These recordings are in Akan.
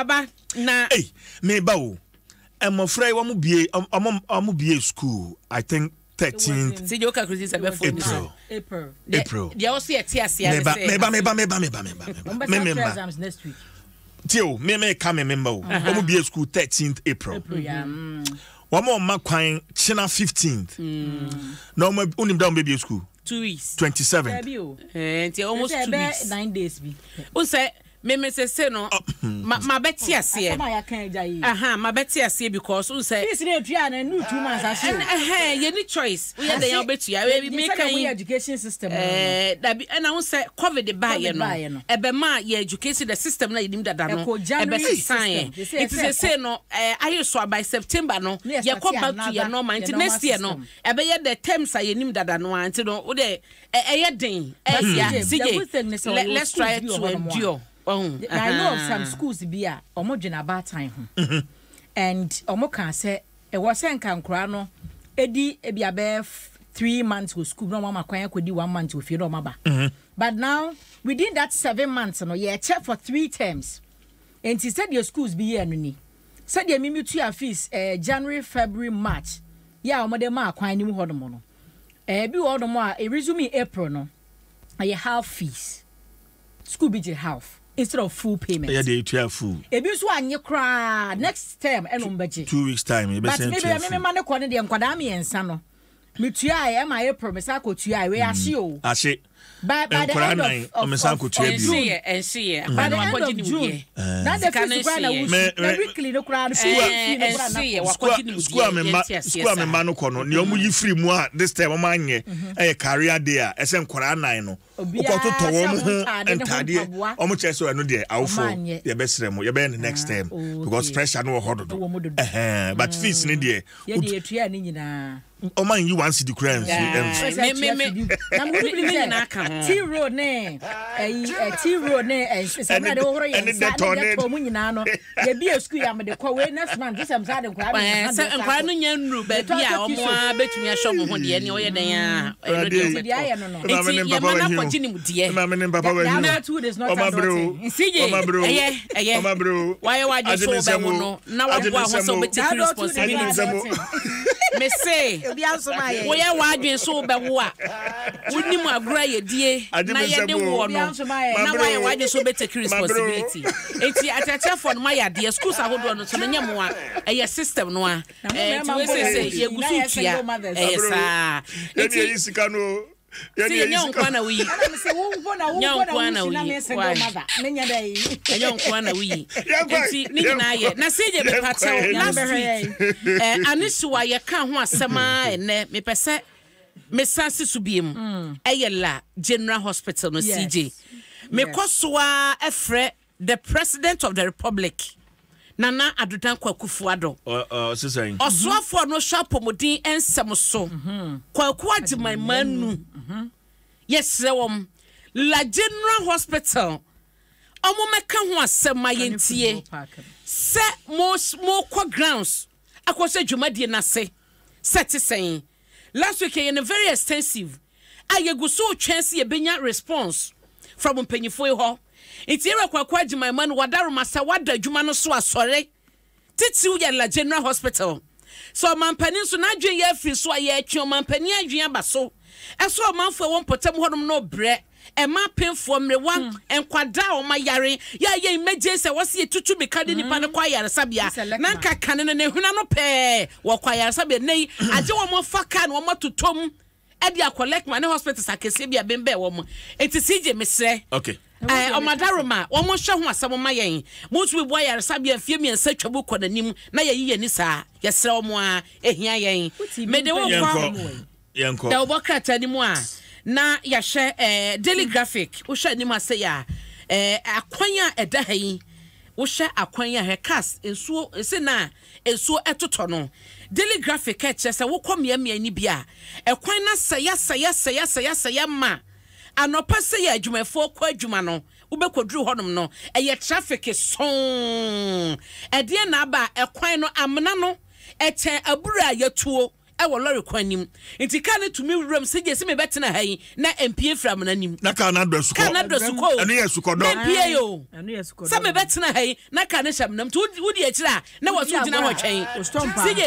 Yaba na. Ei, meba o. Mmɔfra yi wɔn bie wɔn wɔn bie school I think thirteenth. CJ o calculate sɛ bɛ fo ni so. April. April. Deɛ ɔso yɛ te aseɛ ne sɛ. Meba meba meba meba meba meba. Me me mba. Tie o me me ka me me mba o. Wɔn bie school thirteenth April. Wɔn wɔn ma kwan kyena fifteenth. Na wɔn onim da wɔn bɛ bie school. 2 weeks. 27. Nti almost 2 weeks. 9 days bi. O sɛ mímí sese no ma ma bɛ te aseɛ aha ma bɛ te aseɛ because n sɛ. Fees ne etua na nu 2 months ase o. Ɛhɛn, yɛ ni choice o, yɛ dɛ yɛn ɔbɛtua ebi mi kan yi. Education system. Dabi, ɛna n sɛ COVID ba yɛ no, ɛbɛ ma yɛ education the system na yɛ nim dada no ɛbɛ sisan yɛ, nti sese no ayɛ so by September no yɛ kɔ back to yɛ normal, nti next year no ɛbɛyɛ the terms a yɛ nim dada no a, nti no o de ɛyɛ den ɛyà. CJ, let's try to endure. I know of some schools bi a ɔmo dwene abaatan ho and ɔmo ka sɛ ɛwɔ sɛ nka nkoraa no edi ebi abɛɛ 3 months wɔ school na ɔmo ama kwan akɔdi one month wɔ fie na ɔmo aba, but now within that 7 months no yɛkyɛ for three terms. Nti sɛdeɛ schools bi yɛ no ni, sɛdeɛ mimi tua fees January, February, March yɛ a wɔde maa kwan no mu hɔ nom no, bi wɔ hɔ nom a resume April no ɛyɛ half fees. School bi gye half instead of full payment. Ɛyɛ de etua full. Ebi nso anye koraa, next term ɛna wɔn bɛgye. 2 weeks time ebe sɛn tua full. But mi bɛ mi ma ne kɔ ne deɛ, nkwadaa mmiɛnsa no metua yɛ ɛma April me san kɔ tua wei ahye o. Ahye. By the end of June. Ɛnhye. By the end of June na the fees kura na wusu na weekly no kura no fee no kura na kɔ. School a me mma no kɔ no, nea wɔn yi firi mu a this time wɔn anyɛ ɛyɛ career day a ɛsɛ nkwadaa nan no wokɔtotɔ wɔn ho ntaadeɛ. Wɔn kyerɛ sɛ ɛno deɛ awofo yɛbɛsrɛ mo, yɛbɛyɛ no next term because pressure no wɔ hɔ dodo ɛhɛn, but fees ne deɛ yɛde yɛtua ne nyinaa. Ɔma nyi 1 cedi kura nfi ɛnfi. Me nyinaa ka ho. Tea roll ne ɛyi, tea roll ne sɛmina de wɔhoro yɛn nsa ne Dettol mu nyinaa no, yɛbi yɛ sukuu yɛ amede kɔ wei next month sɛ msa de nkwadaa no. Sɛ nkwadaa no nya nnuru baabi a wɔn a bɛtumi ahyɛ wɔn ho deɛ, ne ɔyɛ dɛn a ɛno deɛ ɔbɛtɔ, nti yɛma no akɔgye ne mu deɛ. Maame ne papa wɔ na CJ, ɛyɛ ɛyɛ wayɛ wadwe so wobɛwo no na waboa ho sɛ wobɛtake responsibility. Me se woyɛ w'adwene so wobɛwo a, wonim agorɔ a yɛdie na yɛde woɔ no, na woayɛ w'adwene so wobɛtake responsibility. Nti akyerɛkyerɛfoɔ no mayɛ adeɛ, schools ahodoɔ no so no nyɛ mmoa, ɛyɛ system no a nti wei sɛ yɛgu so tua ɛyɛ saa nti si ɛnyɛ wo nkoa na woyi, nyɛ wo nkoa na woyi, why ɛnyɛ wo nkoa na woyi? Nti ne nyinaa yɛ na sɛ gye mepa kyɛw. Last week anisiwa yɛka ho asɛm a, ɛnɛ mepɛ sɛ mesan si so biem. Ɛyɛ La General Hospital no. CJ, mekɔ so a ɛfrɛ the President of the Republic, Nana Addo Dankwa Akufo-Addo, ɔsoafoɔ no hwɛ apɔmuden nsɛm so, Kwaku Agyeman Manu, yɛsrɛ wɔn, La General Hospital, ɔmo mɛka ho asɛm ma yɛntie sɛ mo mokɔ grounds akɔhyɛ dwumadie n'ase sɛ te sɛn. Last week yɛ no very extensive a yɛgu so twɛn sɛ yɛbɛnya response from mpanyinfoɔ yi hɔ. Nti yɛwɛ Kwaku Agyeman Manu, wadaroma sɛ wada adwuma no so asɔre titiriw yɛ La General Hospital sɛ ɔmampanin nso n'adwene yɛ afiri so a, yɛtwe ɔmampanin adwene aba so ɛso ɔmanfoɔ ɛwɔ mpɔtam hɔnom no brɛ, ɛma apemfoɔ, mmerewa, nkwadaa a wɔn ayare yɛ a yɛ emergency a wɔsi yɛtutu mika de nipa no kɔ ayaresabea na nka kane no ne hwena no pɛɛ wɔkɔ ayaresabea. Nne yi agye wɔn afa kaa na wɔn atotom ɛde akɔ Lekma ne hospitals akɛseɛ bi a bɛnbɛn wɔn. Nti CJ, mesrɛ ɔmadaroma wɔn hwɛ ho asɛm ma yɛn. Mo nso bi bu ayaresabea mfie 3 twa mu kɔ n'anim na yɛyi yɛn ni saa. Yɛsrɛ wɔn a ehia yɛn. Mede wo kɔ dawubɔ krataa no mu a na yɛahwɛ Daily Graphic. Wohwɛ anim ase yɛ a, akwan a ɛda ha yi, wohwɛ akwan a hwɛ cars nsuo ɛsɛ na nsuo ɛtotɔ no. Daily Graphic ɛkyerɛ sɛ wokɔ mmeammea ni bi a, ɛkwan no asɛe asɛe asɛe asɛe asɛe ama anɔpa sɛ yɛ adwumayɛfoɔ kɔ adwuma no, wobɛkɔduru hɔnom no ɛyɛ traffic sɔn. Ɛdeɛ na aba a ɛkwan no amena no ɛkyɛn abura a yɛtuo. wɔ lɔre kwan no mu. Nti kaa no tumi wuram sɛ gye sɛ mebɛtena ha yi na mpue firi amena no mu. Na kaa no adɔ asukɔ. Kaa no adɔ asukɔ o. Ɛno yɛ asukɔdɔ. Na mpue o. Sɛ mebɛtena ha yi na kaa no hyɛ amena mu. Nti wodi akyire a na wɔ so gyina hɔ twɛn. CJ,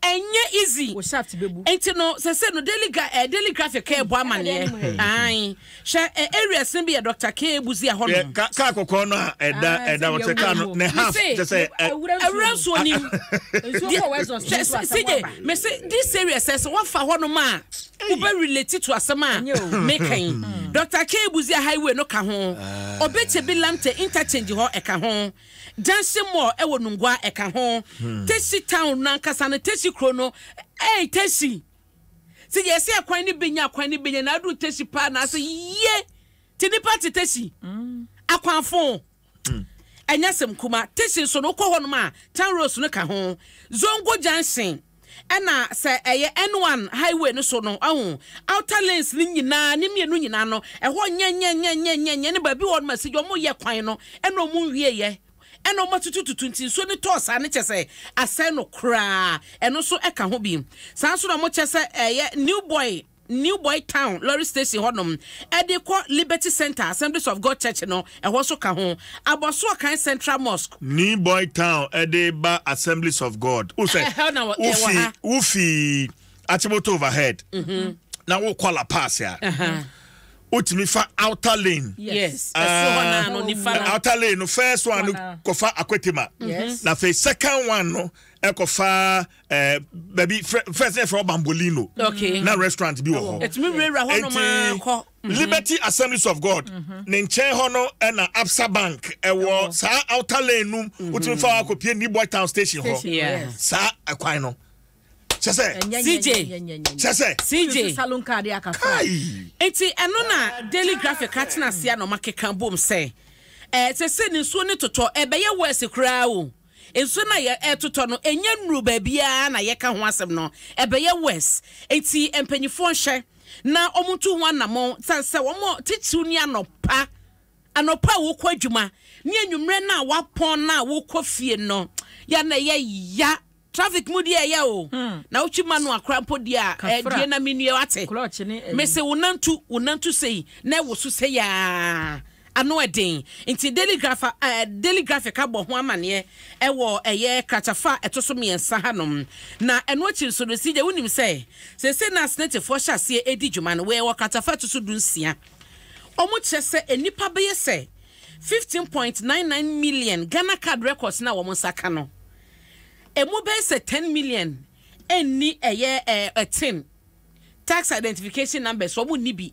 ɛnyɛ easy. Nti no sɛsɛ no Daily, eh, Daily Graphic ɛɛbɔ amaneɛ. Ae. Hwɛ ɛ areas no bi yɛ Doctor K Busia hɔ nom. Kaa kɔkɔɔ no a ɛda ɛda hɔ sɛ kaa no ne half kyɛ sɛ. Awura nsuo nim. Hwɛ CJ me se this area sɛ sɛ wafa hɔ nom a wobɛ relate to asɛm a meka yi. Doctor K Busia highway no ka ho. Obechebi Lamte interchange hɔ ɛka ho. Junction Mall ɛwɔ Nungua ɛka ho. Teshie town no ankasa no Teshie kuro no ɛy Teshie. Sɛ yɛ sɛ kwan no benya kwan no benya na aduru tesi paa na asɛ yie te nipa te tesi mm. akwanfo mm. ɛnyɛ sɛm kuma tesi nso no wokɔ hɔnom a town roads no ka ho zongo junction ɛna sɛ ɛyɛ N1 highway no so no ɔho outer lanes no nyinaa ne mmienu nyinaa no ɛhɔ nyɛnyɛnyɛnyɛnyɛ ne baabi wɔ no ma sɛ wɔn yɛ kwan no ɛna wɔn nwie yɛ Ɛna ɔma tutututu nti nsuo no tɔɔ saa no kyɛ sɛ asɛe no koraa ɛno nso ɛka ho bi. Saa nso na ɔmo kyɛ sɛ ɛyɛ New Boy New Boy Town lorry station hɔ nom ɛde kɔ Liberty Centre Assemblies of God Church no ɛhɔ nso ka ho. Abɔso Ɔkan Central Mosque. New Boy Town ɛde ba Assemblies of God. Wo sɛ Ɛhɔ na wɔ ɛwɔ wofi ha. wofi Achimota overhead na wokɔ La Paz a. Wotumi fa outer lane. Yes. Ɛsoro hɔ naa no nifa no. Outer lane no first one no kɔfa Akwetema. Yes. Na afei second one no ɛkɔfa ɛɛ baabi first yɛ fɛ Bambolino. Okay. Na restaurant bi wɔ hɔ. Ɛtumi wurawura hɔ nom akɔ. Liberty Assemblies of God ne nkyɛn hɔ no ɛna Absa Bank ɛwɔ saa outer lane no wotumi fa akɔpie New Boy Town station hɔ. Yes. Saa ɛkwan no. kyɛ sɛ CJ kyɛ sɛ CJ salon card akafra kai nti ɛno na Daily Graphic atena ase a na ɔmakeka bom sɛ ɛɛ sɛ sɛ ne nsuo ne totɔ ɛbɛyɛ worse koraa o nsuo no a yɛ ɛtotɔ no ɛnyɛ nnuru baabiara na yɛka ho asɛm no ɛbɛyɛ worse nti mpanyinfoɔ nhwɛ na wɔn ntu ho anamɔn sane sɛ wɔn titiriw ne anɔpa anɔpa a wokɔ adwuma ne anwummerɛ no a wapɔn no a wokɔ fie no yɛ na ɛyɛ ya. Traffic mu deɛ ɛyɛ o. Na wotwi ma no akora mpo deɛ a eh, deɛ na menua wate. Mese wo nantu, wo nantu sei na ɛwo so sei aa. Ano ɛden. Nti Daily Graph, eh, Daily Graphic abɔ ho amaneɛ ɛwɔ ɛyɛ kratafa a ɛto so mmiɛnsa hanom. Na ɛno akyi nso no, CJ wonim sɛ seesei na Asenetefoɔ hyɛ aseɛ ɛredi dwuma no, wei ɛwɔ kratafa a ɛto so dunsia. Wɔn kyerɛ sɛ nnipa bɛyɛ sɛ 15.99 million Ghana card records no a wɔn nsa ka no, Emu bɛyɛ sɛ 10 million nni ɛyɛ ɛɛ tin, tax identification numbers, wɔn nni bi.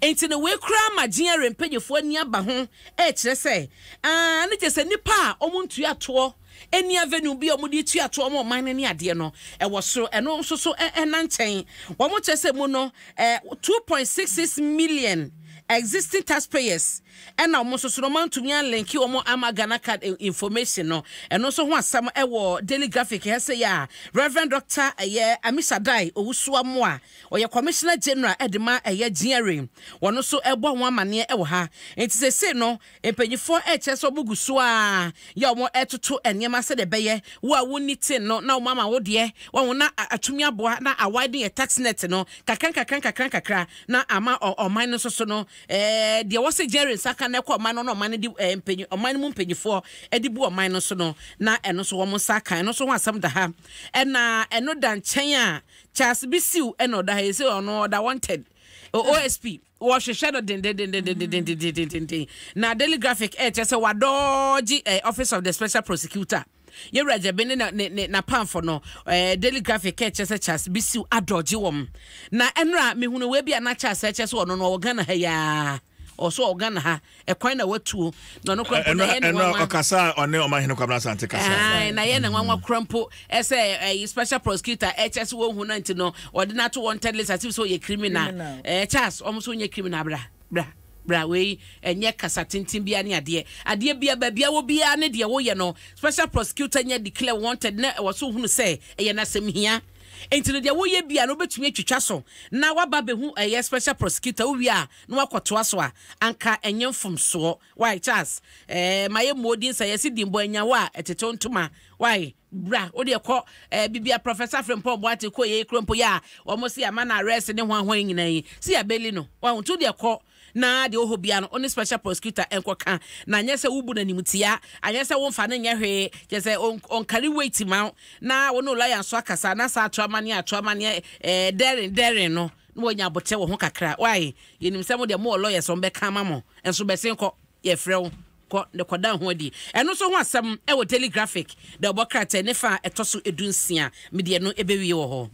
Nti no wei koraa ma GRA mpanyinfoɔ ani aba ho ɛrekyerɛ sɛ aa ne kyerɛ sɛ nnipa a wɔn ntua toɔ nni avenue bi a wɔn de tua toɔ ma ɔman no ne adeɛ no ɛwɔ soro. Ɛno nso so ɛna nkyɛn. Wɔn kyerɛ sɛ mu no ɛɛ 2.66 million existing taxpayers Ɛna wɔn nso so no wɔantumi anlinki wɔn amma Ghana card information no. Ɛno nso ho asɛm wɔ Daily Graphic ha sei a Rev. Doctor ɛyɛ Amisadai Owusu Amoah, ɔyɛ Commissioner General de ma ɛyɛ GRA, wɔn nso ɛrebɔ ho amaneɛ wɔ ha. Nti seesei no mpanyinfoɔ ɛrekyerɛ sɛ wɔn gu so ara yɛ wɔn ɛretoto nneɛma sɛdeɛ ɛbɛyɛ wo a wonni tin no na wɔn ama wo deɛ wɔn na atumi aboa na a widen yɛ tax net no kakra nkakra nkakra nkakra na ama ɔman no nso so no Ɛɛ, deɛ wɔse Jerry nsa ka na ɛkɔ ɔman no na ɔman no de ɛɛ mpanyin ɔman no mu mpanyinfoɔ de bu ɔman no so no, na ɛno nso wɔn nsa aka. Ɛno nso ho asɛm da ha. Ɛna ɛno da nkyɛn a Charles Bisiw ɛna ɔda ha yi sɛ ɔno ɔda wanted. OSP wɔhwehwɛ no dendendendendendendendenden. Na Daily Graphic ɛkyɛ sɛ wadɔɔgye ɛɛ Office of the Special Prosecutor. Yɛwura Gyabin ne ne ne n'apamfo no, eh, Daily Graphic ɛkyerɛ sɛ Charles Bisiw adɔgye wɔn. Na ɛnora mehunu wei bi a na Charles ɛkyerɛ sɛ ɔno no ɔwɔ Ghana ha yi ara. Ɔwɔ so ɔwɔ Ghana ha. Ɛkwan na watuo. Na ɔno kora mpo na ɛyɛ ne nwanwa. Ɛnora ɔkasa a ɔne Ɔmanhene Kwabena Asante kasa. Ae, na ɛyɛ ne nwanwa kora mpo ɛsɛ ɛyi special prosecutor ɛkyerɛ sɛ wɔnhu no nti no ɔde no ato wanted list as if sɛ ɔyɛ criminal. Eh, Charles, wɔn nso nyɛ criminal bra. Bra. Bra wei ɛnyɛ kasa tenten biara ne adeɛ. Adeɛ biara baabi a wɔ biara ne deɛ woyɛ no special prosecutor nya declare wanted na ɛwɔ so hunu sɛ ɛyɛ n'asɛm hia. Enti no deɛ woyɛ bia no wobɛtumi atwitwa so na waba abɛhu ɛyɛ special prosecutor wowie a na wakɔtoa so a anka ɛnyɛ mfomsoɔ. Wai Charles eh mayɛ muo din sɛ yɛse din bɔ anya wo a ɛtetew ntoma wai bra wodeɛ kɔ eh bibia Professor Frimpong Boateng kɔ yei kuro mpo yɛ a wɔn se yɛama no arrest ne hwan hwan nyinaa yi se yɛabɛli no wahu nti wodeɛ kɔ na deɛ ɔwɔ hɔ biara no wo ne special prosecutor nkɔka na anyɛ sɛ wobu no animtia anyɛ sɛ womfa no nyɛ hwee kyerɛ sɛ ɔnkari weight ma wo na wo ne wo lawyer nso akasa na saa ato amaneɛ ato amaneɛ eh daring daring no na wanya aboterɛ wɔ ho kakra why yɛnim sɛ mo deɛ mowɔ lawyers wɔn bɛka ama mo nso bɛsen kɔ yɛfrɛ wo kɔ ne kɔda ho adi ɛno nso ho asɛm ɛwɔ Daily Graphic da ɔbɔ krataa ne fa a ɛtɔ so 16 medeɛ no ɛbɛwie wɔ hɔ.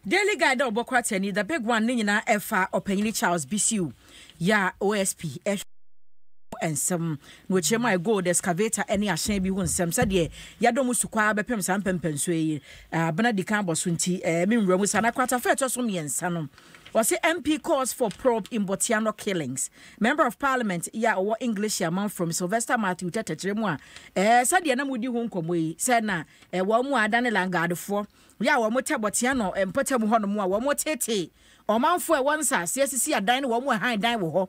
Daily Guide a ɔbɔ krataa ni, The Big One ne nyinaa ɛfa Ɔpanyini Charles Bisiw yɛ a OSP ɛhwɛ ho nsɛm na ɔkyerɛ mu a gold excavator ne ahyɛn bi ho nsɛm sɛdeɛ yɛadɔ mu sukɔ ara bɛpem saa mpɛmpɛnsoɔ yi abena di kan abɔ so nti me nwura mu saa. Na kratafa a ɛtɔ so mmiɛnsa no ɔse MP calls for probe in Botiano killings. Member of Parliament yɛ a ɔwɔ English amanfrom Sylvester Matthew Tete kyerɛ mu a sɛdeɛ na modi ho nkɔmmɔ yi sɛ na wɔn mu a adane langaadfoɔ yɛ a wɔtɛ Botiano mpɔtam hɔnom a wɔtetee ɔmanfoɔ a ɛwɔ nsaase asisi adan ne wɔn a ɛhan dan wɔ hɔ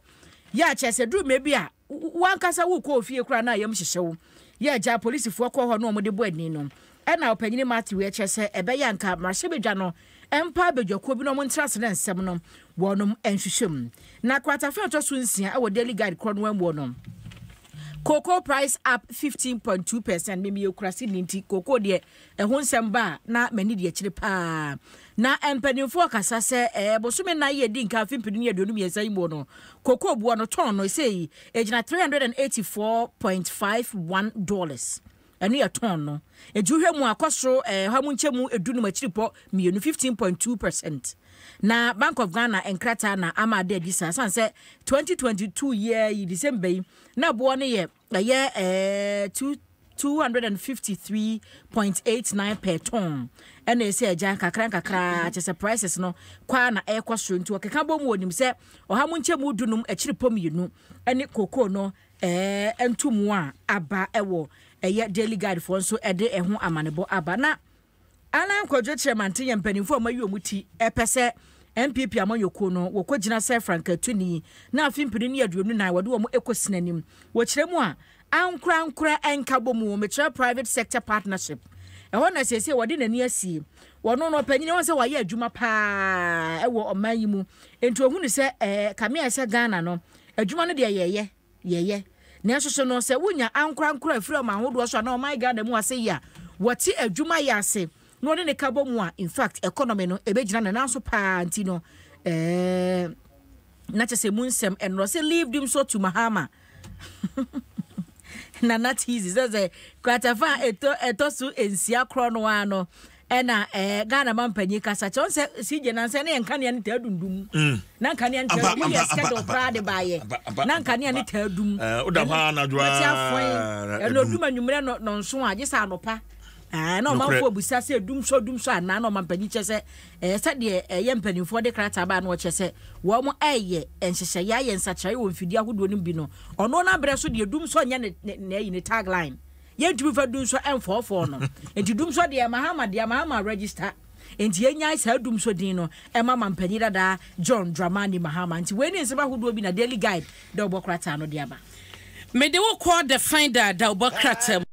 yɛ a kyerɛ sɛ duru mmerɛ bi a wo ankasa wokɔ ofie koraa na ayam hyehyɛ wo yɛ agya apolisifoɔ kɔ hɔ na wɔde bɔ ani no ɛna ɔpanyini Matthew ɛkyerɛ sɛ ɛbɛyɛ anka mmarahyɛbadwa no mpa abadwakuo bi na wɔn ntra ase na nsɛm no wɔnom nhwehwɛ mu. Na kratafa a ɛtɔ so nsia ɛwɔ Daily Guide korɔ no amuo no Cocoa price up 15.2 percent. Mimi yɛ kura Sydney nti cocoa deɛ ɛho nsɛm ba a na m'ani di akyire paa. Na mpanimfoɔ kasa sɛ ɛɛ bosome nnan yi edi nka afe mpenu ne 23 yi mu no cocoa boɔ no tɔn no ɛsɛ yi egyina 384.51 dollars. Ɛno yɛ tɔn no. Enti wohwɛ mu a, kɔ soro ɔha mu nkyɛmu dunum akyiripɔ mmienu, 15.2 percent. Na Bank of Ghana nkrataa na ama ada adi saa. Ɛsiane sɛ 2022 year yi, December yi, na boɔ no yɛ ɛyɛ ɛɛ two 253.89 per ton ɛna ɛsɛ agya nkakra nkakra kyɛ sɛ prices no kwaa na ɛrekɔ soro nti wɔkeka bɔ mu wɔnim sɛ ɔha mu nkyɛmu dunum akyiripɔ mmienu ɛne kokoo no Ɛɛ ntomu a aba wɔ ɛyɛ Daily Guide foɔ nso ɛde ɛho amanebɔ aba. Na Alan Kwadwo Kyeremanteng yɛ mpanimfoɔ a wɔayi wɔn ti ɛpɛ sɛ NPP amanyɔkuo no wɔkɔ gyina sɛ frankatuni na afe mpenu ne 24 wɔde wɔn ɛkɔ sini anim. Wɔkyerɛ mu a ankorankorɛ nkabɔmu, mekyerɛ private sector partnership, ɛhɔ na seesei wɔde n'ani asie. Wɔno no ɔpanyini wɔn sɛ wɔayɛ adwuma paa ɛwɔ ɔman yi mu nti ohunu sɛ ɛɛ kame ayɛ sɛ Ghana no Adwuma no deɛ yɛyɛ, yɛyɛ. Nanso so no sɛ wonya ankorankoro a ɛfiri ɔman ahodoɔ so anaa ɔman Ghana mu ase yi a wɔte adwuma yɛ ase na wɔne ne ka bɔ mu a, in fact economy no ɛbɛgyina ne nan so paa nti no ɛɛ na kyɛ sɛ mu nsɛm ɛnorɔ sɛ leave Dumsor to Mahama. Nana Teasy sɛ sɛ kratafa a ɛtɔ ɛtɔ so nsia korɔ no ara no ɛna ɛɛ Ghana ma mpanyin kasa kyerɛ sɛ CJ nansa ne yɛn nkanea no taa dundum mm. na nkanea no taa dum yɛ schedule koraa de baayɛ na nkanea no taa dum woda hɔ anadwo wɔte afɔn ɛna odum anwummerɛ nɔnso a gye sɛ anɔpa na ɔmanfoɔ abusa sɛ dum sɔ dum sɔ anaa na ɔman panyin kyɛ sɛ ɛɛ sɛdeɛ ɛyɛ mpanimfoɔ de krataa baa na ɔkyɛ sɛ wɔn ɛyɛ nhyehyɛeɛ ayɛ nsakyerɛeɛ wɔ mfidie ahodoɔ no bi no ɔno n'abrɛ so deɛ dum sɔ nyɛ ne ne ne ne tagline Yɛntumi mfa dumsɔ mfɔɔfɔɔ no. Nti dumsɔ deɛ Mahama deɛ Mahama register. Nti yɛnyae saa dumsɔ din no ɛma mampanyin dada John Dramani Mahama. Nti wei ne nsɛm ahodoɔ bi na Daily Guide dawubɔ krataa no de aba. Mede wo kɔ The Finder dawubɔ krataa mu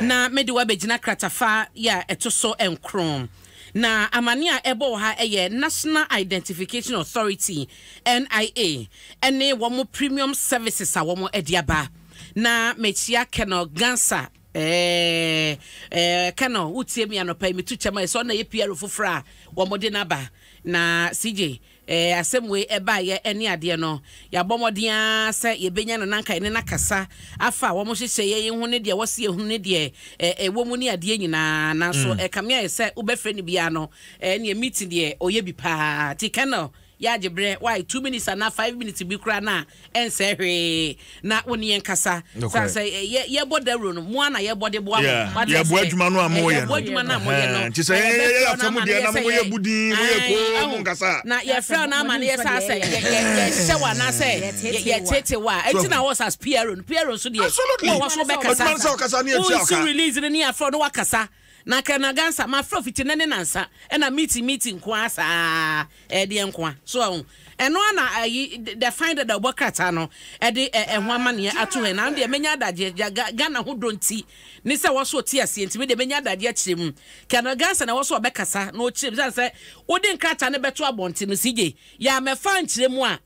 na mede wo abɛgyina kratafa yi a ɛto so nkron. Na amane a ɛbɔ wɔ ha yɛ National Identification Authority, NIA, ne wɔn premium services a wɔde aba. Na mekyia Colonel Gansa eh, eh, Colonel, wotie me anɔpa yi, metu kyɛm a ɛsɛ ɔna yɛ PRO foforɔ a wɔde no aba. Na CJ, eh, asɛm wei ɛbaeɛ ɛne adeɛ no, yɛabɔ mmɔden ara sɛ yɛbɛnya no na anka yɛne no akasa afa wɔn nhyehyɛeɛ yi ho ne deɛ wɔse yɛhunu ne deɛ eh, ɛwɔ mu ne adeɛ nyinaa. Nanso mm. ɛkame ayɛ sɛ wobɛfrɛ no biara no, eh, neɛ meeting deɛ ɔyɛ bi paa. Ti Colonel, Yɛagye berɛ, why, 2 minutes anaa 5 minutes bi koraa no a, ɛnsɛe hwee na wo ne yɛn kasa. Sane sɛ yɛ yɛbɔ dawuro no, mo ara na yɛbɔ de boa mo. Wate Yɛboa aseɛ? adwuma no a Ɛ, moyɛ yɛboa no. adwuma no a moyɛ no. Nti sɛ Na yɛn yɛyɛ yɛbɛfrɛ wo afa no mu ama no deɛ yɛ na sɛ moyɛ yɛ budin, moyɛ ae, komm, ahu. monkasa a. Na yɛfrɛ wo no ama no yɛ saa sɛ yɛ yɛ yɛhyɛ wo anaasɛ yɛ yɛteete wo a. So Ɛnti na wɔ sas PRO no. PRO nso deɛ, Absolutely. wowɔ hɔ so wobɛkasa. Adwuma no sɛ ɔkasa ne yɛtua Wonsi ɔka. release no ne yɛafrɛ wo na woakasa. Na Colonel Gansa, mafrɛ wo fiti nnɛ ne nansa, ɛna meeting meeting nko ara saa, ɛdeɛ nko a. So wahu? Ɛno ara na ayi, the finder da ɔbɔ krataa no ɛde ɛho amaneɛ ato hɔ yi. Na deɛ mɛnya adagyeɛ, gya, Ga, Ghana ho dɔ nti, ne sɛ wɔ so ɔte aseɛ nti, me deɛ mɛnya adagyeɛ akyerɛ mu. Colonel Gansa na ɛwɔ so ɔbɛkasa na ɔkyerɛ mu. Sane sɛ wode nkrataa no bɛto abɔnten no, CJ, yɛ a mɛfa nkyerɛ mu a,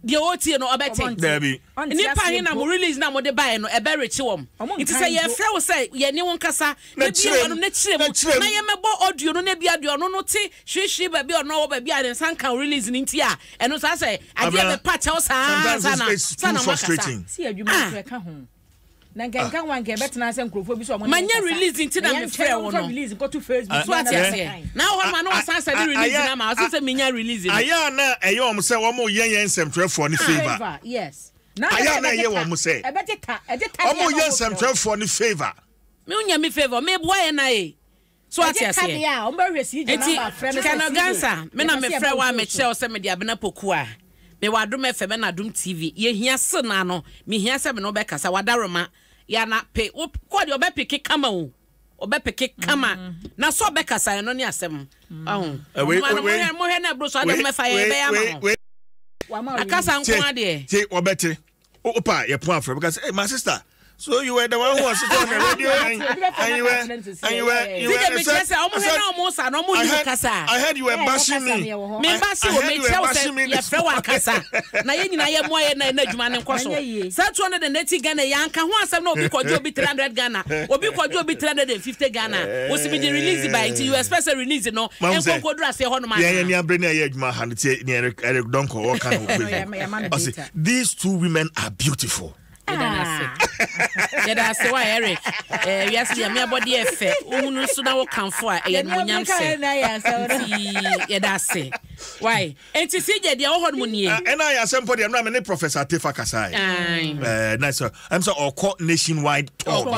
Deɛ ɔretie no ɔbɛte. Daabi. Nnipa ahe na mo release no a mode baeɛ no ɛbɛ rekye wɔn? Nti sɛ yɛfrɛ wo sɛ yɛne wo nkasa na bue w'anom na kyerɛ mu na yɛmmɛbɔ audio no na ebia deɛ ɔno no te hwirihwiri baabi a ɔno wɔ baabi a ne nsa nka wo release no nti a ɛno saa sɛ adeɛ bɛpa kyɛw saa ansa na ansa na moakasa. Si adwuma nso ɛka ho. Na nka nka ho a nka ɛbɛtena sɛ nkurɔfoɔ bi sɛ ɔmo ne Manyɛ nkasa. release nti na Na mefrɛ yɛntwɛn wo ɔmfa no. release nkɔto Facebook So na ate na aseɛ? bɛkan. Na wɔ hɔ nom a na wasan sɛde release no ama wo. Ɔse sɛ menya release no. Ayɛ a na ɛyɛ wɔn sɛ wɔn yɛ yɛn nsɛmtwerɛfoɔ no favour. Favour, yes. Na Ayɛ a na ɛbɛgye ɛyɛ ta. wɔn sɛ Ɛbɛgye ta. Ɛgye ta deɛ wɔn na yɛ ɔmo frɛ wo. nsɛmtwerɛfoɔ no favour. Me wonya me favour. Meboa yɛn na ee. So ate Ɛgye ta aseɛ? deɛ a ɔmo bɛhwɛ CJ Enti, number afrɛ no sɛ Colonel CJ Gansa, me na yɛpɛ sɛ mefrɛ yɛba wo wo a show mekyerɛ so. wo sɛ mede Abena Poku a mewɔ Adom FM ɛna Adom TV. Yɛhia se no ano. Mehia sɛ me ne wo bɛkasa. Wadaroma. Ya na pe wo kɔ deɛ ɔbɛpeke kama o. Ɔbɛpeke kama. Na sɛ ɔbɛkasa ɛno ne asɛm. Wahu? Eh, wei- Ɔmo ano wei- mohwɛ mohwɛ na ɛboro so ade wei- mɛfa yɛ wei- ɛbɛyɛ ama wei- mo. wei- Wama wo Akasa release. nko adeɛ. Tie, wɔbɛte. Opa, yɛ pon afrɛ because hey, my sister. So you were the one who was sitting on the radio and, and you were and you were you were. Sije mekyerɛ sɛ ɔmo hwɛ na ɔmo sa na ɔmo ni kasa. I heard you were bashing me. Me ba se wɔ mekyerɛ wo sɛ yɛfrɛ wɔ akasa na yɛn nyinaa yɛ mmoa yɛ na yɛn adwuma ne nkɔ so. Saa 280 Ghana yɛ anka ho asɛm na obi kɔgye obi 300 Ghana obi kɔgye obi 350 Ghana wosi mi de release ba nti you expect sɛ release no nkɔ nkɔduru aseɛ hɔ nom anaa. Yɛn yɛn ni abere ni ɛyɛ adwuma ha no tie ni Eric Eric Donkor ɔka no wɔ Facebook. Ɔsi these two women are beautiful. Yɛda no ase. Yɛda ase wa Eric. Eh, wiase nyame abɔdeɛ ɛfɛ. Wohunu nso na wokamfo a ɛyɛ animuonyam sɛ. Nti yɛda ase. Why? Nti si gye deɛ wɔ hɔ no mu nie. Ah, ɛna ayɛ asɛm pɔ deɛ ɛno a me ne Professor Atefa kasae. Eh, na sɛ ɛm sɛ ɔkɔ nationwide tour bi.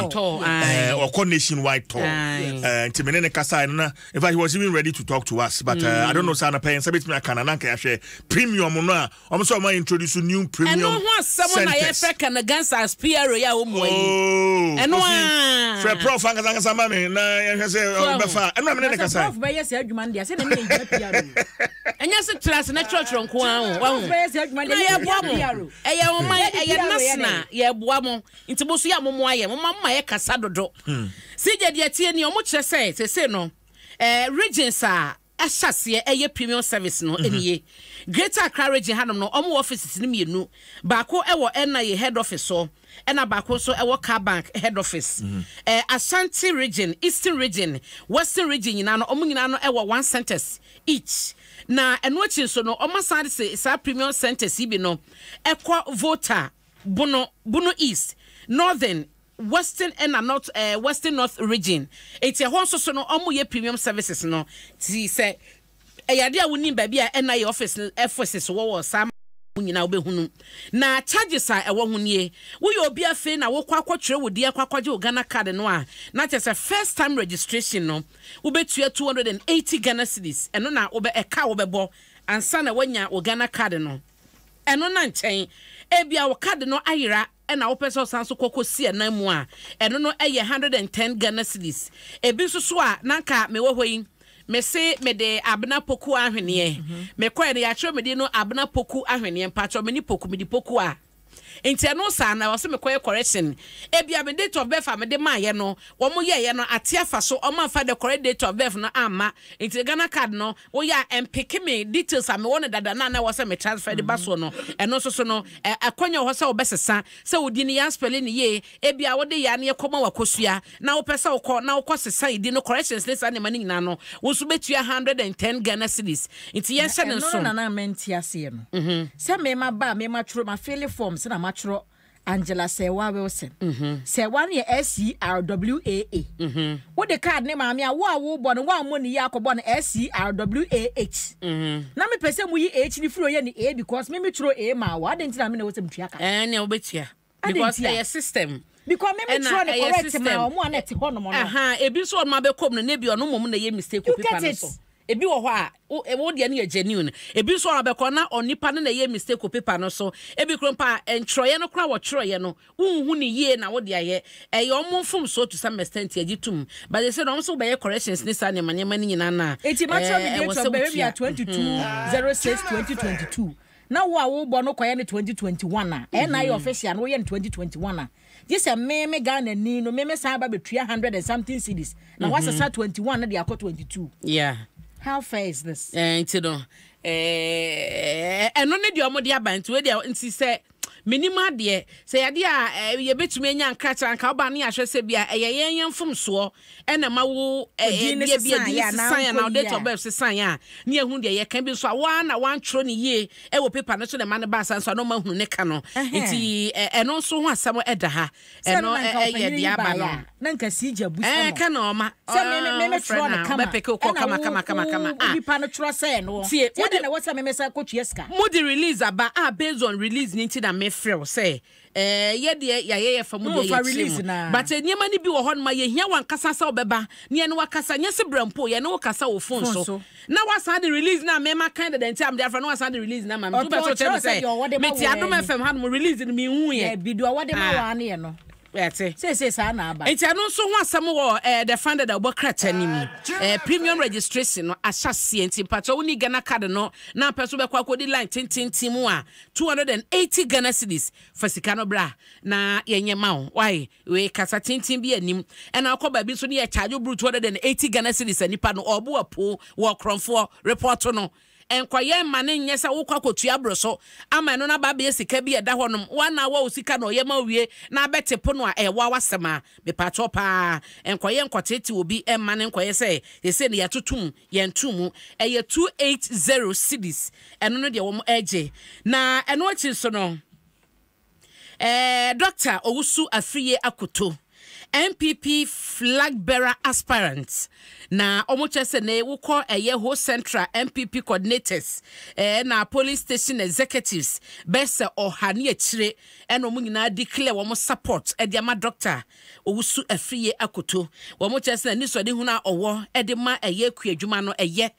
Eh, ɔkɔ nationwide tour. Eh, nti me ne ne kasae no na in fact he was even ready to talk to us but uh, I don't know sɛ anapa yɛn nsa bɛtumi aka na na nka yɛahwɛ premium no a Wɔn sɛ wɔn introduce new premium Ɛno ho asɛm na yɛfrɛ Kanagansa as PRO yi a wɔn yi. Oh, Ɛno a. Frɛ prof ankasa ankasa ma me na yɛhwɛ sɛ ɔbɛfa. Ɛno na me ne ne kasa. Prof bɛyɛ sɛ adwuma no deɛ sɛ na ne yɛ hia PRO. Ɛnyɛ sɛ tra ase na kyerɛkyerɛ nko ara o. Wahu. Prof bɛyɛ sɛ adwuma no deɛ yɛ boa mo. Ɛyɛ ɔman ɛyɛ nasena yɛ boa mo. Nti mo so yɛ mo mo ayɛ mo ma mo ma yɛ kasa dodo. CJ deɛ tie ni ɔmo kyerɛ sɛ sese no eh, regions a ahyɛ aseɛ ɛyɛ premium service no nie. Greater Accra Region hanom no wɔn wɔ offices no mmienu, baako wɔ NIA head office hɔ ɛna baako nso wɔ Car Bank head office. Ɛɛ Ashanti Region, Eastern Region, Western Region nyinaa no wɔn nyinaa no wɔ one centres each. Na ɛno akyi nso no wɔn asan de saa premium centres yi bi no ɛkɔ Volta, Bono, Bono East, Northern, Western ɛna North ɛɛ eh, Western North Region. Enti ɛhɔ nso so no wɔn yɛ premium services no. Ti sɛ ɛyɛ adeɛ a wonim baabi a NIA office no offices wɔ wɔ saa mu nyinaa wobɛhunu. Na charges a ɛwɔ ho nie. Woyɛ obi afei na wokɔ akɔtwerɛ wo din akɔ akɔgye wo Ghana card no a, na kyerɛ sɛ first time registration no wobɛtua 280 Ghana cedis. Ɛno na wobɛ ɛka a wobɛbɔ ansa na woanya wo Ghana card no. Ɛno na nkyɛn ebia wo card no ayera na wopɛ sɛ ɔsan so kɔ kɔsi anan mu a, ɛno no yɛ 110 Ghana cedis. Ebi nso so a, na anka mewɔ hɔ yi, mese mede Abena Poku ahweneɛ. Mekɔɛ no, yɛatwerɛ me din no Abena Poku ahweneɛ. Mpakyɛw, menni Poku, mede Poku a. Nti ɛno saa no, ɛwɔ sɛ mekɔyɛ correction. Ebia me date of birth a mede maayɛ no, wɔn yɛeɛ no, ate afa so, wɔn amfa the correct date of birth no amma. Nti Ghana card no, Woyɛ a ɛmpeke me details a mewɔ no dada no a na ɛwɔ sɛ me transfer de ba soɔ no. Ɛno nso so no, akwanya wɔ hɔ sɛ wobɛsesa. Sɛ wo din no yɛanspɛle no yie, ebia wode yɛ a na yɛkɔma wo akosua, na wopɛ sɛ wokɔ na wokɔ sesa edin no, corrections ne saa nneɛma no nyinaa no, wo nso wobɛtua 110 Ghana cedis. Nti Na yɛnhyɛ no ɛno no nso. na na mente aseɛ no. Sɛ me maba a me matwerɛ, mafeele form sɛ na matwerɛ Angela Serwaa Wilson. Serwaa no yɛ S-E-R-W-A-A. Wode card ne maame a, wo a wobɔ no, woammɔ ne yie akɔbɔ no S-E-R-W-A-H. Na mepɛ sɛ moyi H no firi hɔ yɛ no A because me metwerɛ A maa wo. Adɛn nti na me na ɛwɔ sɛ metua ka? Ɛɛ nea wobɛtua. Adɛn Because nti a? ɛyɛ system. Because me Ɛna metwerɛ no ɛyɛ correct system. maa wɔn a na ɛte hɔnom no. Aha, ebi nso ɔnom abɛkɔ mu no, na ebi ɔno mmom na ɛyɛ mistake wɔ You paper get no it? so. Ebi wɔ hɔ a, wo wo deɛ no yɛ genuine. Ebi nso a wobɛkɔ na onipa no na ɛyɛ mistake wɔ paper no so. Ebi koraa mpo a, ntwerɛeɛ no koraa a wɔtwerɛeɛ no, wonhu no yie na wode ayɛ. Ɛyɛ wɔn mfomsoɔ to some extent, yɛgye tom. But seesei no, wɔn nso wobɛyɛ corrections ne saa nneɛma nneɛma no nyinaa no a, Enti matwerɛ me ɛɛ, ɛwɔ date sɛ of birth wotua. bia 22 06 2022 na wo a wobɔ no kɔyɛ no 2021 a, ɛna ayɛ official no woyɛ no 2021 a, Gye sɛ me me Ghana ni no me me san ba bɛtua hundred and something cedis na wasesa 21 no de akɔ 22. Yeah. How fair is this? Eh, nti no eh, ɛno ne deɛ wɔde aba nti wei deɛ nti sɛ menim adeɛ sɛ yadeɛ a eh, yɛbɛtumi anya nkrataa nka woba ne yɛahwɛ sɛ bi a ɛyɛ yɛn yɛn mfomsoɔ ɛna ma wo Odin ne ɛdeɛ bi sesan ɛdin yɛ anaa sesan anaa nkɔ date yie of a. birth sesan a ne yɛhu deɛ yɛka bi nso a woa na woantwerɛ ne yie ɛwɔ paper no so na ɛma no ba asa nso a na ɔma hunu ne ka no nti ɛno nso ho asɛm ɛda ha Sɛ ɛno no na nka ɛyɛ ɔpanyin deɛ yi aba baeɛ no a, na nka CJ abusa ɛɛ no. ka na ɔma Sɛ me me me me ɔfrɛ twerɛ no no a kama ɔbɛpeke wokɔ ɛna kama wo kama kama kama wo ah nipa no twerɛ sɛɛ noɔ. tie Nti wode adɛn na ɛwɔ sɛ me me san kɔtua sika? mode release aba a based on release no nti na mefrɛ wo sɛ Ɛɛ yɛ deɛ yɛayɛ yɛ fa mu deɛ Fa yɛkyerɛ release mu no ara. but nneɛma no bi wɔ hɔ nom a yɛhia wankasa sɛ wobɛba na yɛne wo akasa nyɛ se brɛ mpo yɛne wo kasa wɔ phone Phone so so. na wasan de release no a me makan dada nti a mede afrɛ na wasan de release no ama me nti Ɔtɔ wopɛ sɛ wokyerɛ me ɔkyerɛ sɛ sɛ deɛ ɔwɔ de ma mete wo Adom ara ni. FM hanom release no menhu yɛ Daabi, deɛ ɔwɔ de ma wo ah ara ne yɛ no. Ɛte. Seesei saa na aba. Nti ɛno nso ho asɛm wɔ eh, The Funded a wɔbɔ krataa no mu. Eh, premium registration no ahyɛ aseɛ nti mpakyɛ wonni Ghana card no na apɛ so wobɛkɔ akɔdi line tententen mu a 280 Ghana cedis fa sika no bra na yɛnyɛ ma wo. Wai wei kasa tenten bi anim. Ɛna wokɔ baabi nso ne yɛ charge wo bru 280 Ghana cedis a nipa no ɔɔbo apoo wɔ korɔmfoɔ report no. Nkɔyɛ mma no nyɛ sɛ wokɔ akɔtua aboro so ama ɛno no aba abɛyɛ sika bi a ɛda hɔnom. Wo anaa wo a wo sika na ɔyɛ ma wo wie na abɛte po no a, ɛyɛ wo ara w'asɛm a. Mepaakyɛw paa, nkɔyɛ nkɔteetee obi mma no nkɔyɛ sɛ seesei no yɛatoto mu, yɛntoo mu. Ɛyɛ 280 cedis, ɛno no deɛ wɔregye. Na ɛno akyi nso no, Eh, Dɔkta Owusu Afriyie Akoto, NPP flag bearer aspirant, na wɔn kyerɛ sɛ ne wokɔ ɛyɛ Ho Central NPP coordinators eh, na polling station executives bɛsɛ ɔha ne akyire ɛna wɔn nyinaa declare wɔn support ɛde ama Dɔkta Owusu Afriyie Akoto. Wɔn kyerɛ sɛ n'anisoadehunu a ɔwɔ de ma ɛyɛ kuadwuma no ɛyɛ,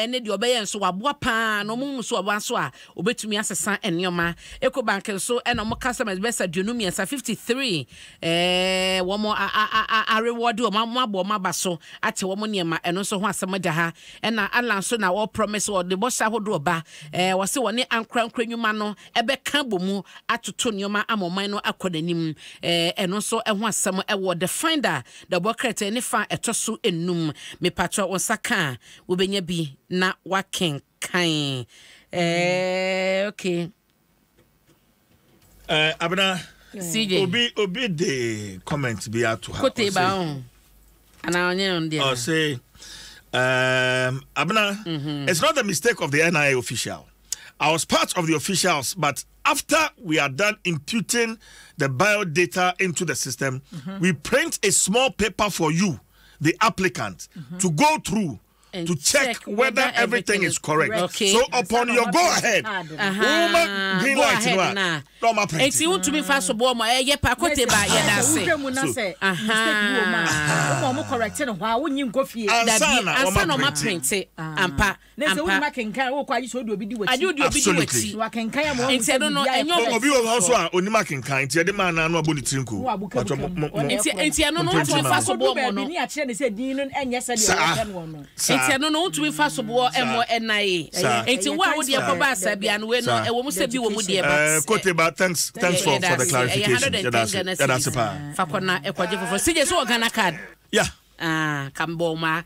ne deɛ ɔbɛyɛ nso waboa pa ara na wɔn hu nso ɔba nso a ɔbɛtumi asesa nneɛma. Ecobank nso ɛna wɔn customers bɛsa 23, 53, ɛɛ wɔn a a a arewɔde wɔn, wɔn abɔ wɔn aba so akyɛ wɔn nneɛma, ɛno nso ho asɛm da ha. Ɛna Allah nso na wɔ promise wɔde bɔhyɛ ahodoɔ ba, ɛɛ wɔse wɔne ankorankora nnwuma no ɛbɛka abɔ mu atoto nneɛma ama ɔman no akɔ n'anim. Ɛno nso ho asɛm wɔ The Finder, dawubɔ krataa ne fa a ɛtɔ so nnum. Mepakyɛw wo nsa ka a, wobɛnya bi na woakenkan. Okay. Abena, CJ. Obi obi de comment bi ato ha. Kote ba ho. Ana onye on there. Oh, say Abena, mm-hmm. It's not the mistake of the NIA official. I was part of the officials, but after we are done imputing the bio data into the system, mm-hmm. we print a small paper for you, the applicant, mm-hmm. to go through and to check, check whether, whether everything, is correct. Okay. So upon your go ahead, uh-huh. green go light, ahead na. No, ma print. Eti wontumi fa so boɔ mo ɛyɛ pa kote ba yɛ da ase. Wohwɛ mu na sɛ mistake bi wɔ mu a, woma ɔmo correct no hɔ a wonyi nkɔ fie. Dabi ansa na ɔma print ampa. Na sɛ wonim akenkan a wokɔ agye sɛ wode obi di w'akyi. Agye wode obi di w'akyi. Na wakenkan ama wahu Nti sɛ ɛno no biribiara yɛ ɛnyɛ correct. Obi wɔ hɔ nso a onim akenkan nti ɛde maa no ano abɔ ne tiri nko. Na wabukabuka mu. Ɔno Nti ɛkorɔ no. nti ɛno no wontumi Mo fa so Akɔdu boɔ mmɔ baabi no. ne akyerɛ no sɛ din no ɛnyɛ sɛdeɛ wɔpɛ noɔ no. Nti ɛno no wontumi fa so boɔ mmɔ NIA. Saa. Nti wo a wodeɛ kɔba asa bia no wei no ɛwɔ mu sɛ bi wɔ mu deɛ but. Kote ba thanks thanks for for the clarification. Ɛyɛ 110 Ghana cedis. Fa kɔ na ɛkɔgye foforɔ. CJ so wɔ Ghana card? Yeah. Ah, ka mbɔ ɔmaa.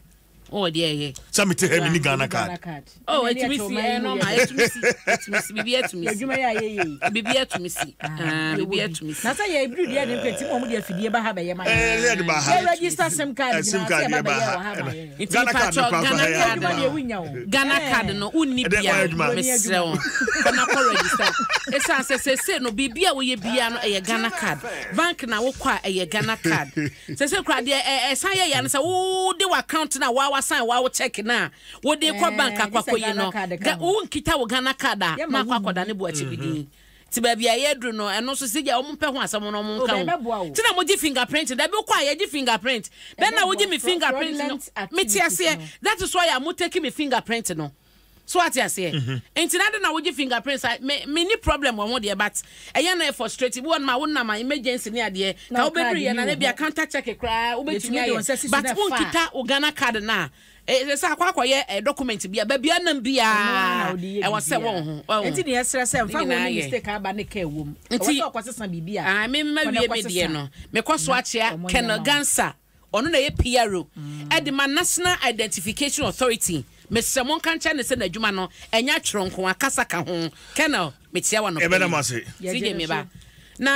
Wɔ deɛ ɛyɛ. Sɛ mete ha mini Ghana card. Oh, etumi si ɛyɛ normal, etumi si, etumi si, bibi etumi si. Adwuma yɛ ayɛ yie. Bibi etumi si, ah, bibi etumi si. Na sɛ yɛ ebiri deɛ ne nkwa ti mu ɔmo de afidie ba ha bɛyɛ ma yɛ. Ɛɛ yɛ de ba ha. Yɛ register sim card nyinaa sɛ yɛ ba bɛyɛ wɔ ha ma yɛ. Nti Ghana card no mpatsɔ kora nso Ghana ha yɛ card adwuma. no, Ghana card no wonni Ɛdɛ bia wɔyɛ adwuma. mesrɛ wo kɔ na kɔ register. Esan sɛ sese no biribi a woyɛ bia no ɛyɛ Ghana card. Bank na wokɔ a ɛyɛ Ghana card. Sese koraa deɛ ɛ ɛsan yɛ ya no sɛ wode w'account no a waa wasan waa wo check no a wode kɔ bank Ɛɛ, akɔ gye sɛ akɔyi Ghana no card ka ga ho. wonkita wo Ghana card a Yɛma na akɔ wonyi. akɔda ne boakye bi din. Ti baabi a yɛaduru no, ɛno nso sɛ gya wɔn mpɛ ho asɛm no wɔn Oh, nka ho. ɛbɛboa o. Ti na mogye fingerprint, dabi wokɔ a yɛgye fingerprint. Dɛn na wogye me Ɛbɛboa fingerprint no? fraudulent Mete activities aseɛ. no. That is why a mo take me fingerprint no. So wate aseɛ? Nti na adɛn na wogye fingerprint saa? Me menni problem wɔ ho deɛ but ɛyɛ na ɛyɛ frustrating. Bi wɔ nom a wonam a emergency ne adeɛ, Na ka wo card wobɛduru yɛ ni na wo na ebia hɔ. counter check koraa wobɛtumi Yɛtumi de wo ayɛ nsa si so but na ɛfa a. wonkita wo Ghana card no a, Ɛsɛ sɛ akɔ akɔyɛ eh, document bia baabi anam Ɛno ara na biara wode yɛ ɛwɔ sɛ biribiara. wɔn ho wɔn Enti nea ɛsrɛ sɛ ne mfa ho nyinaa ne yɛ. mistake a aba ne kaa wom. Ɛwɔ Nti sɛ ɔkɔsesa biribi a, ah, me mma kɔ na wie me deɛ kɔsesa no mekɔ so na akyea wɔnyɛ Colonel ma wo. Gansa ɔno na ɛyɛ PRO ɛde ma National Identification Authority mesrɛ mo nka nkyerɛ no sɛ n'adwuma no ɛnyɛ atwerɛ nko a kasa ka ho Colonel mekyea wo anɔpa Yɛbɛda mo yi ase. CJ Yɛgye no me ba so. na.